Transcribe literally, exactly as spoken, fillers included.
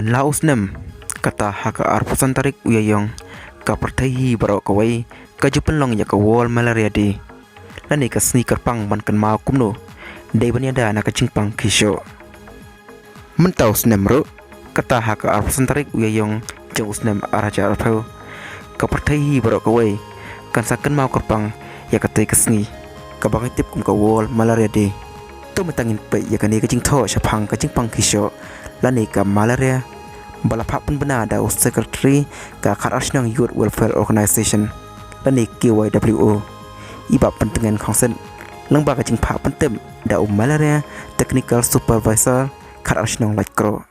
La u snem, kata ha ka arphew san tarik u Ïaïong, ka pyrthei hi baroh kawei ka ju pynlong ïa ka World Malaria Day, lane ka sngi kyrpang ban kynmaw kumno dei ban ïada na ka jingpang khieshoh. Mynta u snem ruh, kata ha ka arphew san tarik u Ïaïong jong u snem ar hajar arphew, ka pyrthei hi baroh kawei kan sa kynmaw kyrpang ïa katei ka sngi, kaba ngi tip kum ka World Malaria Day. To mynta ngin peit ïa kane ka jingthoh shaphang ka jingpang khieshoh lane ka malaria, ba la phah pynbna da u Secretary ka khatar shnong Youth Welfare Organization lane K Y W O, i Bah Pyntngen Khongset, lyngba ka jingphah pyntip da u Malaria Technical Supervisor khatar shnong Laitkroh.